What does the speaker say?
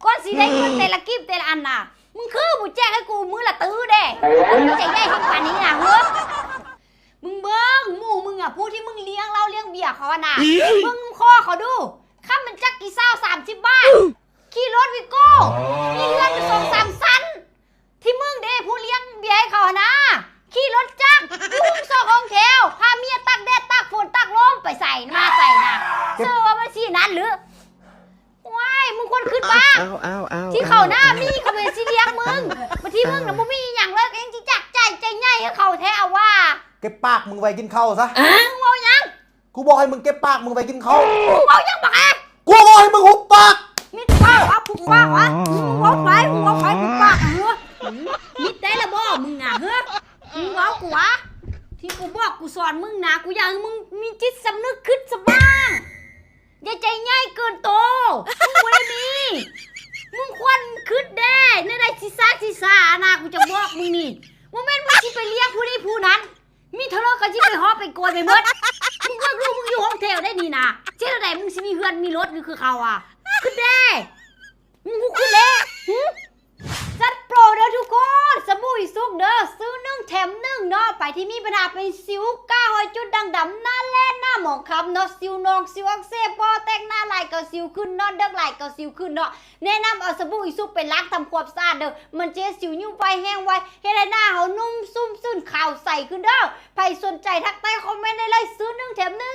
ກ່ອນຊິໄດ້ເງິນແຕ່ລະກີບແຕ່ລະອັນນະ ມຶງຄືບໍ່ແຈກໃຫ້ກູມື້ລະຕື້ເດ້? ມຶງໃຈໃຫຍ່ເຖິງປານນີ້ນະເຮີ? ມຶງເບິ່ງໝູ່ມຶງອະ ຜູ້ທີ່ມຶງລ້ຽງເຫຼົ້າລ້ຽງເບຍເຂົາຫັ້ນນະ ເບິ່ງນຳຄໍເຂົາດູ ຄຳມັນຈັກກີ່ຊາວສາມສິບບາດ ຂີ່ລົດວີໂກ້ ມີເຮືອນຢູ່ສອງສາມຊັ້ນ ທີ່ມຶງເດ້ ຜູ້ລ້ຽງເບຍໃຫ້ເຂົາຫັ້ນນະ ຂີ່ລົດຈັກ ຢູ່ຫ້ອງສອກຫ້ອງແຖວ ພາເມຍຕາກແດດຕາກຝົນຕາກລົມ ໄປໃສມາໃສນະ ເຊື່ອວ່າມັນຊິນັ້ນຫຼື? ໂອ້ຍ ມຶງຄວນຄິດວ່າ ອ້າວ ອ້າວ ອ້າວ ທີ່ເຂົານະມີ ເຂົາເປັນຊິລ້ຽງມຶງ ບາງທີມຶງນະບໍ່ມີອີ່ຫຍັງເລີຍ ກໍຍັງຊິຈັກໃຈໃຈໃຫຍ່ໃຫ້ເຂົາແທ້ ເອົາວ່າ ເກັບປາກມຶງໄວ້ກິນເຂົ້າຊະ ມຶງເວົ້າຫຍັງ? ກູບອກໃຫ້ມຶງເກັບປາກມຶງໄວ້ກິນເຂົ້າ ມຶງເວົ້າຫຍັງບັກແອ? ກູບອກໃຫ້ມຶງຫຸບປາກ ມິດປາກວະ ຜຸບປາກວະ ມຶງເວົ້າໄປ ມຶງເວົ້າໄປ ຜຸບປາກຫາ ມິດໄດ້ລະບໍ່ມຶງນະເຮີ? ມຶງເວົ້າກູວະ ທີ່ກູບອກກູສອນມຶງນະ ກູຢາກໃຫ້ມຶງມີຈິດສຳນຶກ ຄິດສະໝາງ ຢ່າໃຈໃຫຍ່ເກີນໂຕ ມຶງບໍ່ໄດ້ມີ ມຶງຄວນຄິດແດ່ ແນວໃດຊິຊາຊິຊານະ ກູຈະບອກມຶງນີ້ ບໍ່ແມ່ນມຶງຊິໄປລ້ຽງຜູ້ນີ້ຜູ້ນັ້ນ ມີເທົ່າໃດກໍຊິໄປເຫາະໄປໂກຍໄປໝົດ ມຶງເລືອກລູກມຶງຢູ່ຫ້ອງແຖວໄດ້ນີ້ນະ ເຮັດແນວໃດມຶງຊິມີເຮືອນມີລົດຢູ່ຄືເຂົາອະ ຄິດແດ່ ມຶງຮູ້ຄິດແດ່ ຫຶ? ຈັດໂປຣເດີທຸກຄົນ ສະບູອີສຸກເດີ ຊື້ໜຶ່ງແຖມໜຶ່ງເນາະ ໃຜທີ່ມີບັນຫາເປັນສິວ ກ້າ ຮອຍຈຸດ ດ່າງດຳ ໜ້າແຫຼ້ ໜ້າໝອງຄຳເນາະ ສິວໜອງ ສິວອັກເສບ ບໍ່ແຕ່ງໜ້າຫຼາຍກໍສິວຂຶ້ນເນາະ ເດິກຫຼາຍກໍສິວຂຶ້ນເນາະ ແນະນຳເອົາສະບູອີສຸກໄປລ້າງທຳຄວາມສະອາດເດີ ມັນຈະເຮັດສິວຫຍຸ້ງໄວ ແຫ້ງໄວ ເຮັດໃຫ້ໜ້າເຮົານຸ້ມຊຸ່ມຊື່ນ ຂາວໃສຂຶ້ນເດີ ໃຜສົນໃຈທັກໃຕ້ຄອມເມັນໄດ້ເລີຍ ຊື້ໜຶ່ງແຖມໜຶ່ງ.